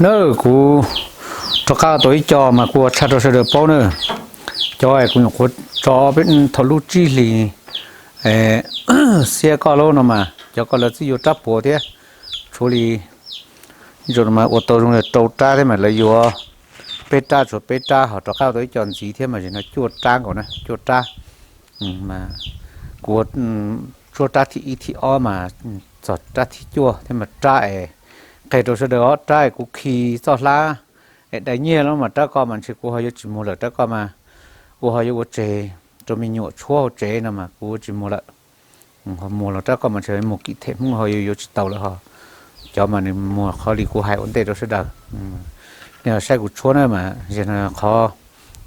Na, kuv rov qab tau ib co mas kuv ua tshaj rau sawv daws paub na. Cov es kuv nyuam qhuav tso peb thaum lub tsib hlis xiab koj lub no mas cov ko lawv txib yuav rab puav thiab. Tshuav li ib zaug no mas ua tau zoo li rau rab thiab mas lawv yuav peb rab, tshuav peb rab, ho rov qab tau ib co ntxiv thiab mas zim no cuaj rab nkaus na, cuaj rab. Mas kuv ua tsuab rab thib ib thib ob mas txog rab thib cuaj thiab mas rab es qhia rau sawv daws ob rab es kuv khi txoj hlab es dai nyiaj los mas rab ko mas ntshe kuv ho yuav tsis muag lawm, rab ko mas kuv ho yuav ua tseg rau me nyuam tshuab hauv tsev no mas kuv yuav tsis muag lawm. Ho muag los rab ko mas ntshe muag kim them Hmoob ho yuav yuav tsis tau lawm ho. Cov mas nws muag qhov li kuv hais ua ntej rau sawv daws. Nej saib kuv tshuab na mas qhov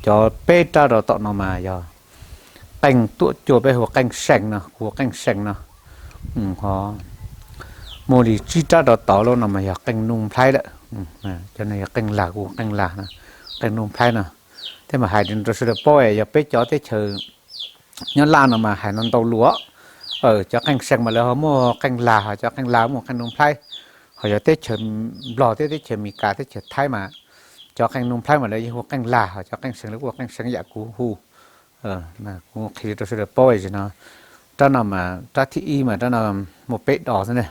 cov peb rab rau tom no mas yog qeej tuam cuaj, peb hu qeej seem no, kuv hu qeej seem no. Ho muaj li tsib rab rau tod lawm no mas yog qeej nuj nplhaib lawm. Cov no yog qeej lag, kuv hu qeej lag no, qeej nuj nplhaib no. Thiab mas hais rau sawv daws paub es yog peb cov teb chaws nyob Laj no mas hais no ntau lus. Cov qeej seem mas lawv ho muaj qeej lag, ho cov qeej lag muaj qeej nuj nplhaib. Ho yog teb chaws Nplog thiab teb chaws Amelikas, teb chaws Thaib mas cov qeej nuj nplhaib mas lawv yeej hu qeej lag, ho cov qeej seem lawv kuj hu qeej seem yam kuv hu. Kuv qhia rau sawv daws paub zim no. Rab no mas rab thib ib mas rab no muaj peb dos xwb ne.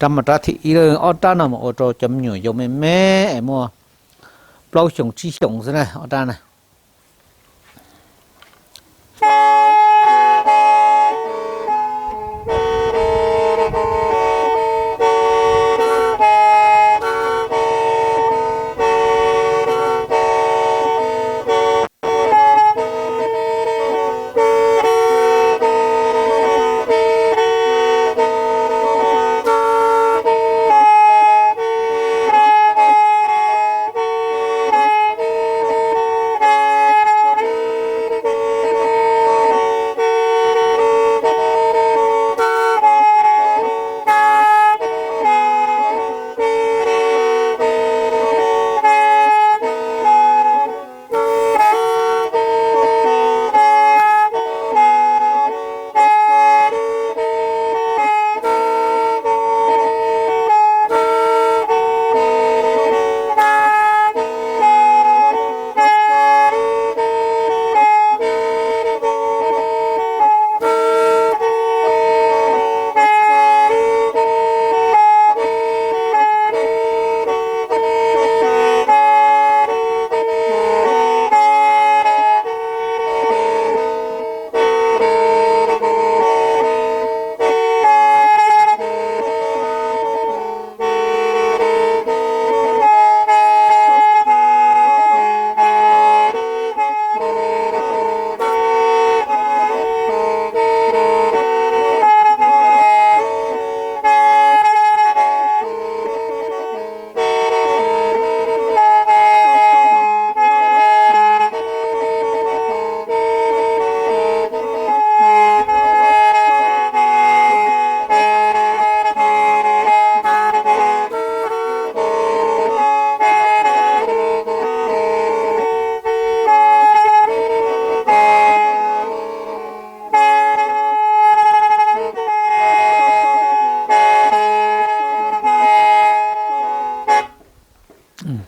Rab mas rab thib ib, ob rab no mas ua rau cov me nyuam yaus me me es muaj plaub xyoos tsib xyoos xwb na, ob rab na.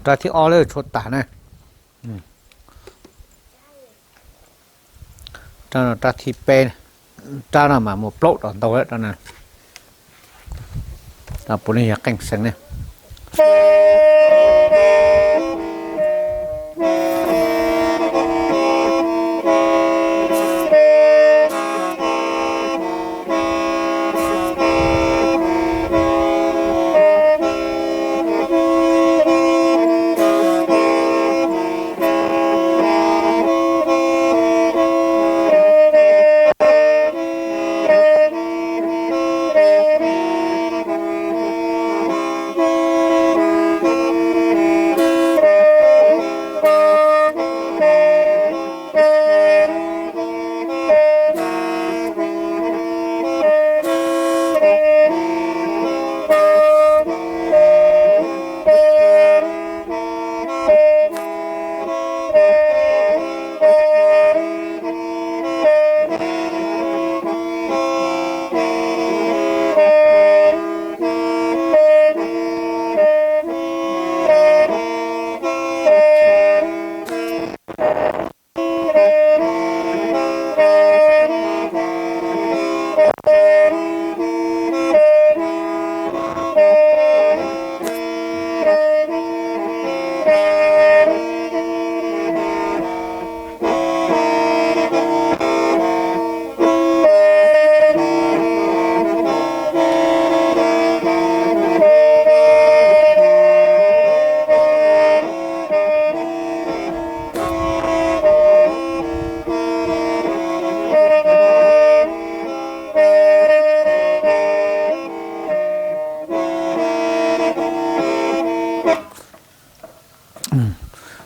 Rab thib ob lawm tshuav tas na. Rab no rab thib peb, rab no mas muaj plaub daim ntau lawm rab no. Puav leej yog qeej seev ne.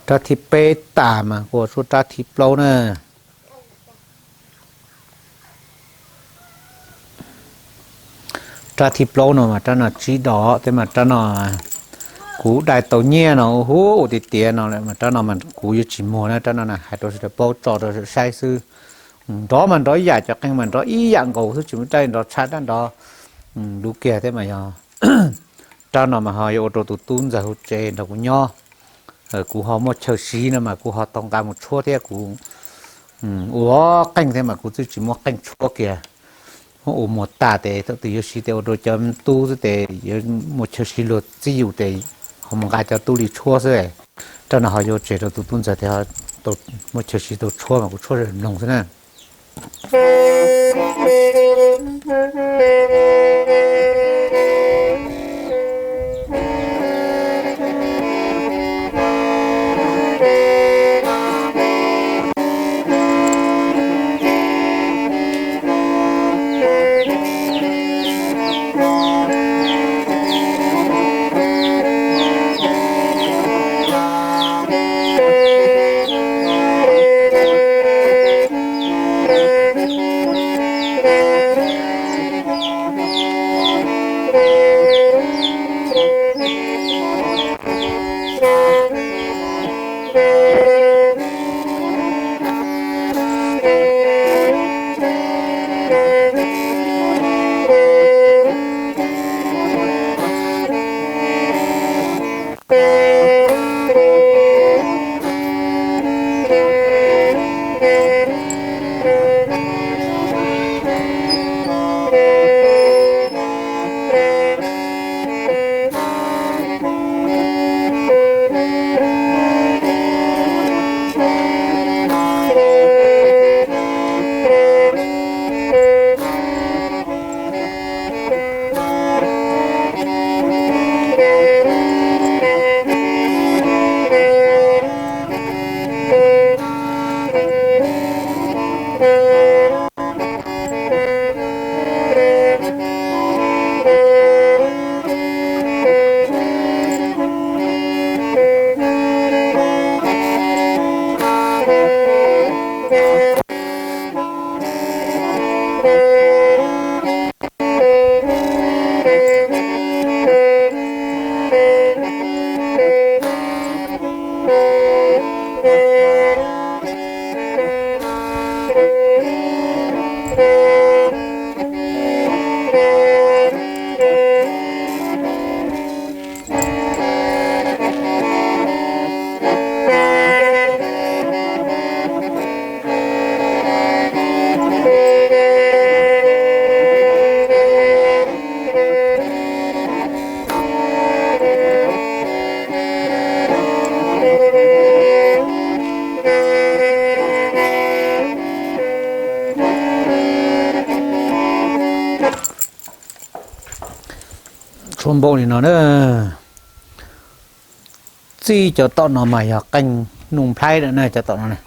Rab thib peb tas mas kuv ua rab thib plaub na. Rab thib plaub no mas rab no tsib dos thiab mas rab no kuv dai tau nyiaj no ua huv ua tiav tiav no lawm mas rab no mas kuv yuav tsis muag na, rab no na hais rau sawv daws paub tso rau sawv daws saib xwb. Nrov mas nrov ib yam, cov qeej mas nrov ib yam nkaus xwb, tsis muaj dab tsi nrov tshaj dab nrov lub kiag thiab mas yog rab no mas ho yuav ua rau tus tub ntxawg hauv tsev nrog kuv nyob. Kuv ho muaj chaw siv no mas kuv ho tau nqa mus tshuab thiab, kuv ua qeej thiab mas kuv twb tsis muaj qeej tshuab kiag. Ua muag tas tes thaum twg yuav siv tes ua rau cov tub xwb tes yuav muaj chaw siv luag txib yus tes ho mus nqa cov tub li tshuab xwb. Rab no ho yuav tseg rau tus tub ntxawg tes muaj chaw siv tau tshuab mas kuv tshuab mloog xwb na. Ua npaum li no na, txij cov tom no mas yog qeej Nuj Nplhaib lawm na, cov tom no na.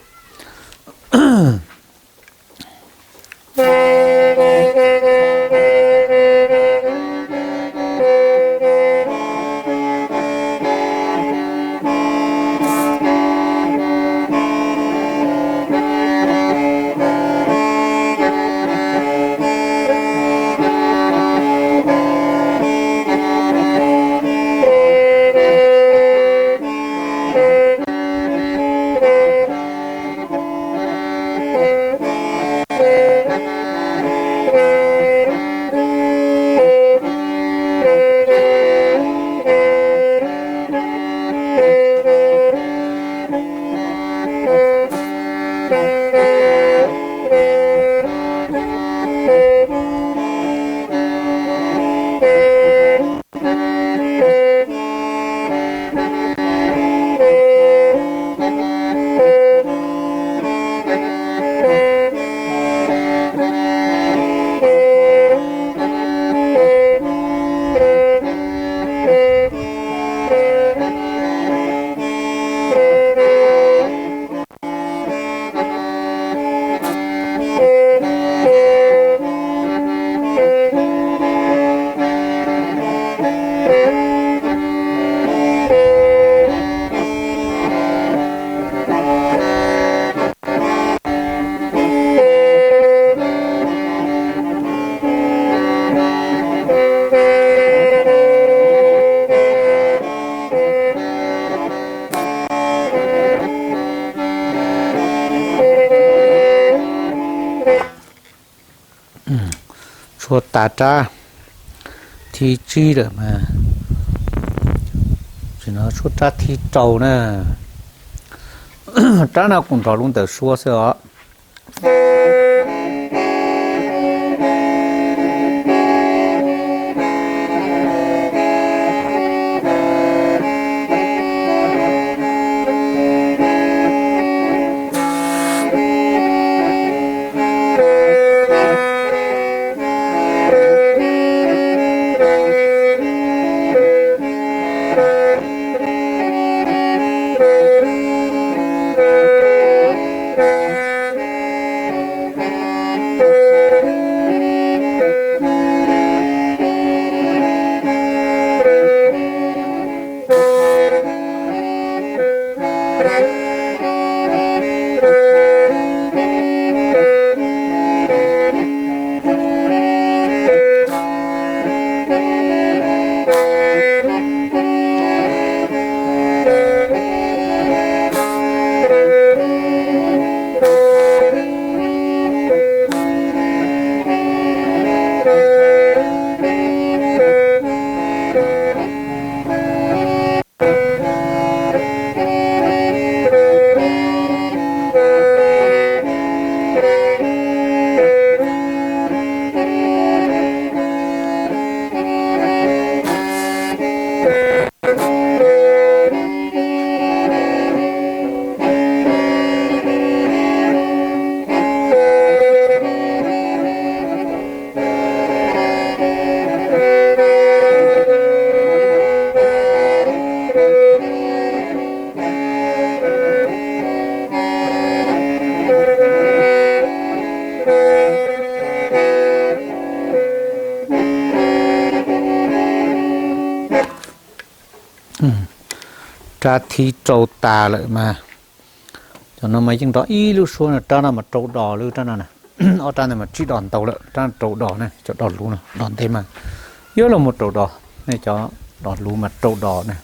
Tshuab tas rab thib tsib lawm mas, tsis no tshuab rab thib rau na. Rab no kuv nrog lub ntawd suab xwb os. Rab thib rau tas lawm mas, cov no mas yeej nrog ib lub suab no, rab no mas rau dos lub, rab no, ob rab ntawd mas tsib dos ntau lawm, rab rau dos na, cov dos luv no, dos ntev mas yuav los mus rau dos, nej cov dos luv mas rau dos na.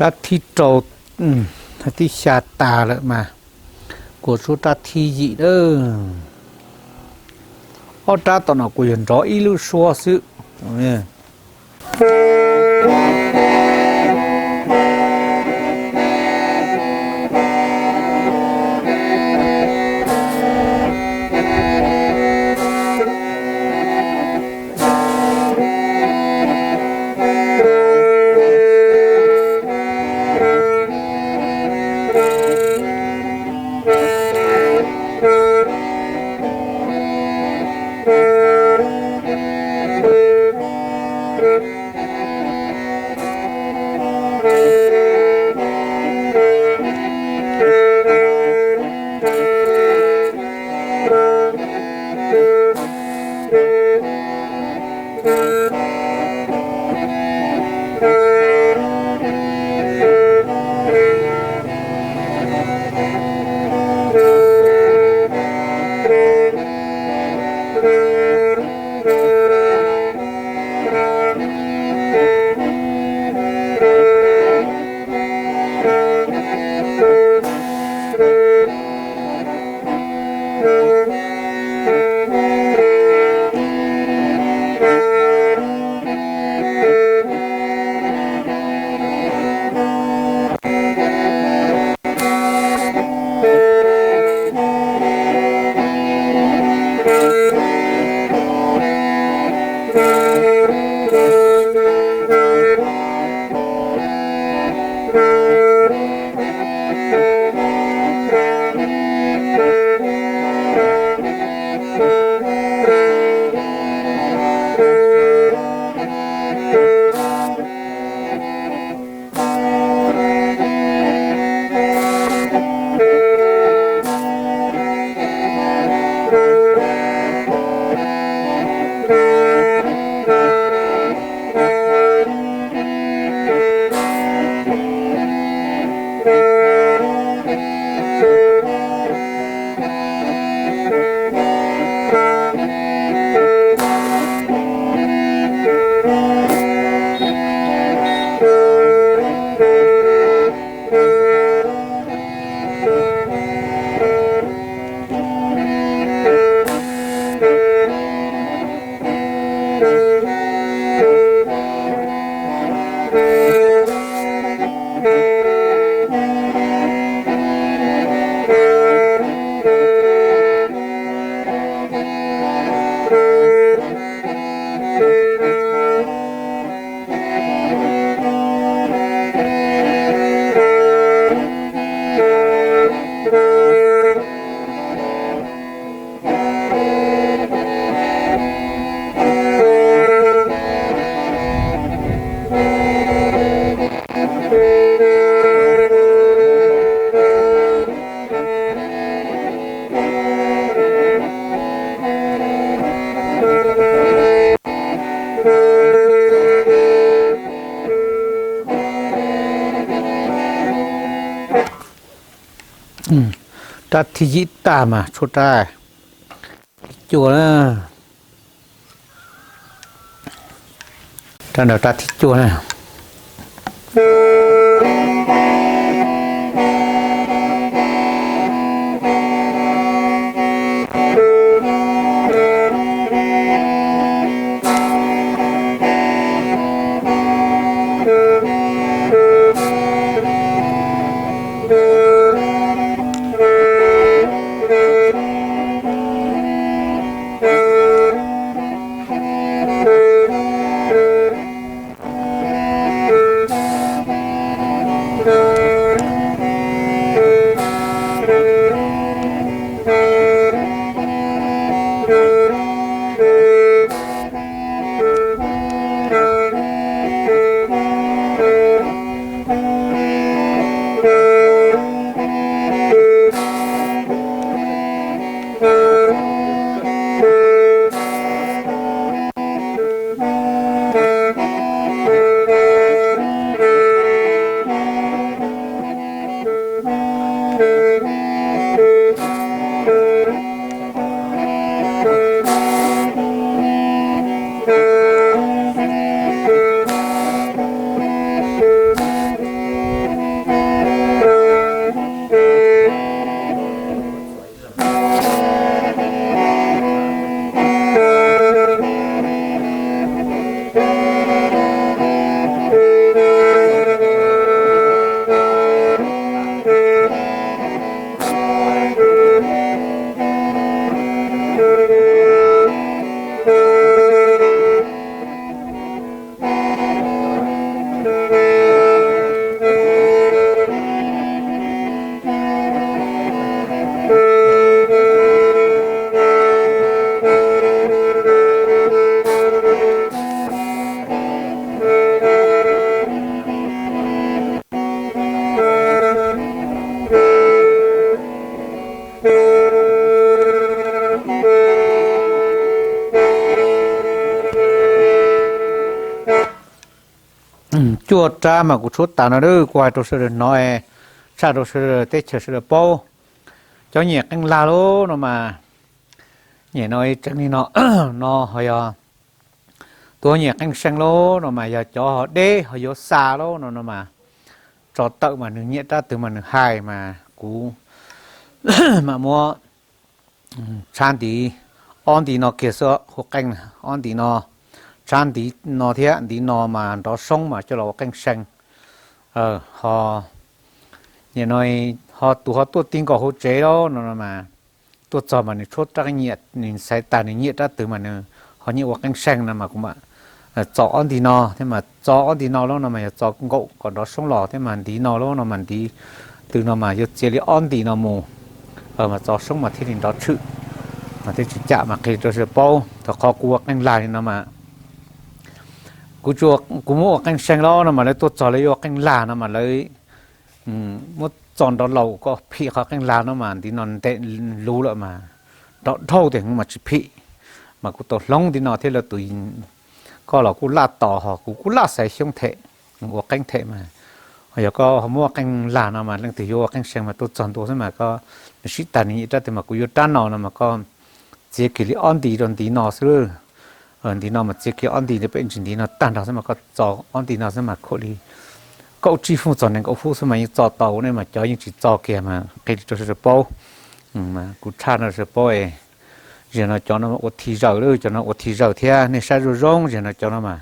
Rab thib rau, thib xya tas lawm mas, kuv suab rab thib yim na. Ob rab tom no kuv yuav nrov ib lub suab xwb. Rab thib yim tag mas tshuab rab thib cuaj na. Rab ntawd rab thib cuaj na. Cuaj rab mas kuv tshuab tas no, kuv hais rau sawv daws hnov, tshaj rau sawv daws teb chaws sawv daws paub. Cov nyiam qeej lag lauj no mas, nyiam no tseeb li no, no ho yog tus ho nyiam qeej see lauj no mas yog cov ho deb ho yuav xa lauj no no mas, tso tawm mas nws nyiam rab twg mas nws hais mas kuv mam muab tshab ntiv, ob ntiv no kiag xwb hu qeej, ob ntiv no, tshab ntiv no thiab ntiv no mas nrov soob mas coj los ua qeej see. Ho, nim no ho tus ho tuaj ti nkaus hauv tsev lauj no mas, tuaj txog mas nws tshuab rab nyiam, nws xaiv tas nws nyiam rab twg mas nws ho nyiam ua qeej see no mas kuv mam txo ob ntiv no thiab mas txo ob ntiv no lauj no mas yog txo nkaum kom nrov soob los thiab mas ntiv no lauj no mas ntiv twg no mas yuav txiav li ob ntiv no mus mas txo soob mas thiaj li nrov tshwm mas thiaj tsis cam mas qhia rau sawv daws paub. Thaum qhov kuv ua qeej lag li no mas kuv, kuv muab ua qeej see lauj no mas lawv tuaj txog lawv yuav ua qeej lag no mas lawv muab txo nrov laus kom phim qhov qeej lag no mas ntiv no ntev luv lawm mas nrov dhau tes mas tsis phim. Mas kuv tau hloov ntiv no thiab lawv tus, koj los kuj laj tos ho kuv kuj laj xaiv xyoob them, ua qeej them mas. Ho yog koj ho muab ua qeej lag no mas leej twg yuav ua qeej see mas tuaj txog ntua xwb mas koj, nws sib tag nws nyiam rab twg mas kuv yuav rab no no mas koj txiav kiag li ob ntiv rau ntiv no xwb. Ntiv no mas txiav kiag ob ntiv rau pem ntsis ntiv no tag nrho xwb mas koj txo ob ntiv no xwb mas khuam li kaum tsib fub txog nees nkaum fub xwb mas yeej txo tau ne mas cov yeej tsis txo kiag mas qhia li rau sawv daws paub. Kuv tshaj no sawv daws paub, ziag no cov no ua thi zaws lawm, cov no ua thi zaws thiab nej saib zoo zoo ziag no cov no mas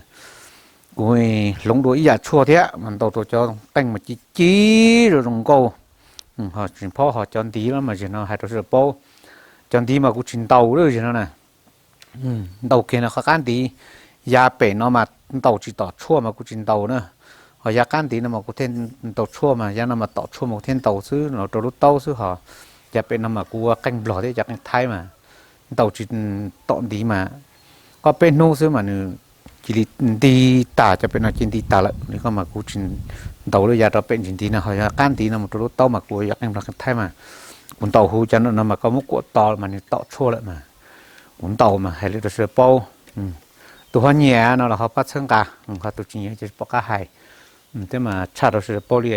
kuv hloov dua ib yam tshuaj thiab mas ntaus rau cov qeej mas ci ci zoo zoo nkauj. Ho tsis phob ho cov ntiv los mas ziag no hais rau sawv daws paub, cov ntiv mas kuv tsis ntaus lawm ziag no na. Ntaus kiag no qhov qab ntiv, yav pem no mas ntaus tsis tom tshuaj mas kuv tsis ntaus na. Ho yav qab ntiv no mas kuv thiaj ntaus tshuaj mas yav no mas tom tshuaj mas kuv thiaj ntaus xwb los rau lub taub xwb ho. Yav pem no mas kuv ua qeej nplog thiab cov qeej thaib mas ntaus tsis tom ntiv mas, koj peb hnub xwb mas nws cia li nti tag, cov pem no cia li nti tag lawm li koj mas kuv tsis ntaus lub yav rau pem ntsis ntiv no. Ho yog qab ntiv no mus rau lub taub mas kuv ua yog qeej nplog qeej thaib mas kuv ntaus huv cov no mas koj muab kuam to mas nws tom tshuaj lawm mas kuv ntaus mas hais li rau sawv daws paub. Tus ho nyiam no los ho pab txhawb nqa, ho tus tsis nyiam ces tsis pom qab hais. Thiab mas tshaj rau sawv daws paub li,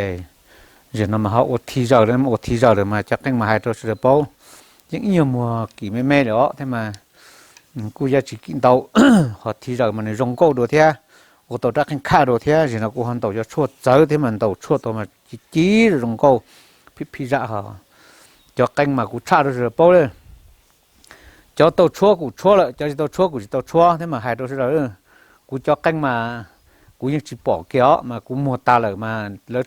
Zaum no mas ho ua thi zaws lawm, ua thi zaws lawm mas cov qeej mas hais rau sawv daws paub, yeej ib nyuag muag kim me me lawm os thiab mas kuj yog tsis kim ntau, ho thi zaws mas nws zoo nkauj dua thiab, ua tau rab qeej khaj dua thiab. Zaum no kuv ho ntaus cov tshuaj txawv thiab mas ntaus tshuaj tau mas ci ci zoo nkauj, phim phim zam ho. Cov qeej mas kuv tshaj rau sawv daws paub li, cov tau tshuab kuv tshuab lawm, cov tsis tau tshuab kuv tsis tau tshuab thiab mas hais rau sawv daws, kuv cov qeej mas kuv yeej tsis pom kiag os mas kuv muag tas lawm mas lawv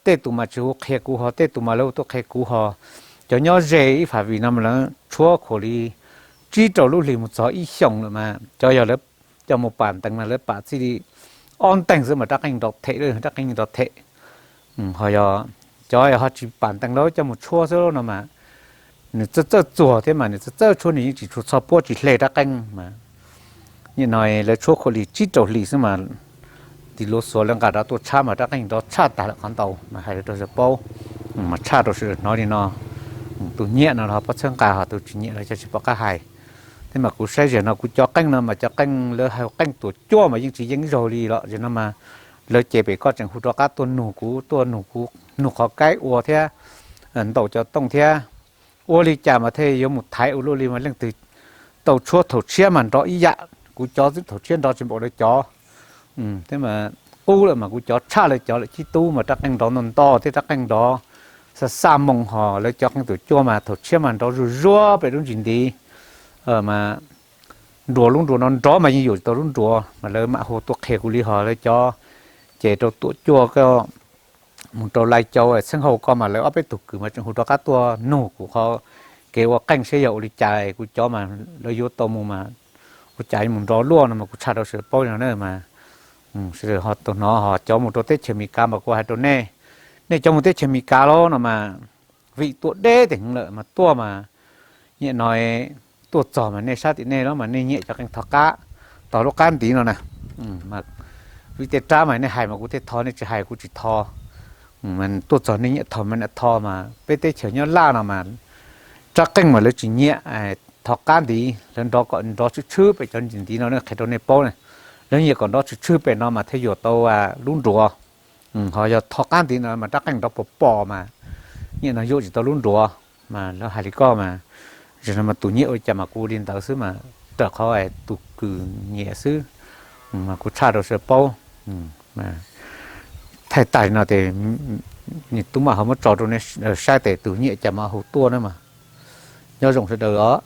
tej tus mas tsis hu qhia kuv ho tej tus mas lawv hu tuaj qhia kuv ho. Cov nyob ze ib fam vim no mas lawv tshuab khuam li tsib rau lub hlis mus txog ib xyoos lawm mas cov yog lawv coj mus pam ntees mas lawv pam txij li ob ntees xwb mas rab qeej nrov them, rab qeej nrov them. Ho yog cov ho tsis pam ntees lawv coj mus tshuab xwb no mas nws txawj txawj txuag thiab mas nws txawj txawj tshuab, nws yeej tsis tshua txhob puab tsis hle rab qeej mas. Nim no lawv tshuab khuam li tsib rau hlis xwb mas tim luag xuav lawv nqa rov tuaj tshab mas rab qeej nrov tshaj tag lawm qhov ntau mas hais rau sawv daws paub, mas tshaj rau sawv daws hnov li no. Tus nyiam no los ho pob txhawb nqa, ho tus tsis nyiam los cov tsis pom qab hais. Thiab mas kuv saib zaum no kuv cov qeej no mas cov qeej lawv hais qeej tuam cuaj mas yeej tsis yeej zaug li los zaum no mas lawv ces pem koj tseem hu rov qab tuaj nug kuv, tuaj nug kuv nug qhov kaib ua thiab ntaus cov tooj thiab ua li cas mas thiaj yuav mus thaiv ua luaj li mas leej twg tau tshuab thaum tshiab mas nrov ib yam, kuv cov xwb thaum tshiab nrov tsis npaum lawv cov. Thiab mas qub lawm mas kuv cov tshaj lawv cov lawm, cib tub mas rab qeej nrov nto nto thiab rab qeej nrov xa xa moo ho lawv cov qeej tuam cuaj mas thaum tshiab mas nrov zuj zuag pem lub ntsis ntiv mas nruas lub nruas no nrov mas yeej yuam tsis tau lub nruas mas lawv mam hu tuaj qhia kuv li ho lawv cov ces rau tuam cuaj koj mus rau Lai Cau txheeb hau koj mas lawv ob peb tug kws mas tseem hu rov qab tuaj nug kuv qhov kev ua qeej seb yog ua li cas kuv cov mas lawv yuav tau mus mas ua cas yuav mus nrov luaj no mas kuv tshaj rau sawv daws paub li no na mas sawv daws ho tau hnov ho cov mus rau teb chaws Amelikas mas kuv hais rau nej, nej cov mus teb chaws Amelikas los no mas vim tuaj deb tes heev lawm mas tuaj mas nyiam no tuaj txog mas nej sab tim nej los mas nej nyiam cov qeej tho qab, tho lub qab ntiv no na. Vim tej rab mas nej hais mas kuv thiaj tho, nej tsis hais kuv tsis tho. Tuaj txog nej nyiam tho mas nej tho mas peb teb chaws nyob laj no mas rab qeej mas lawv tsis nyiam tho qab ntiv, lawv nrov kom nrov tshwm tshwm pem cov ntiv no qhia rau nej paub na. Lawv nyiam kom nrov tshwm tshwm pem no mas thiaj yuam tau lub nruas. Ho yog tho qab ntiv no mas rab qeej nrov pos pos mas nyiam no yuam tsis tau lub nruas mas lawv hais li koj mas. Zaum no mas tus nyiam ua cas mas kuv li ntawd xwb mas raws qhov tus kws nyiam xwb mas kuv tshaj rau sawv daws paub. Thaij tag li no ces tub mam ho muab tso rau nej saib tes tus nyiam cas mas hu tuaj na mas. Nyob zoo sawv daws os.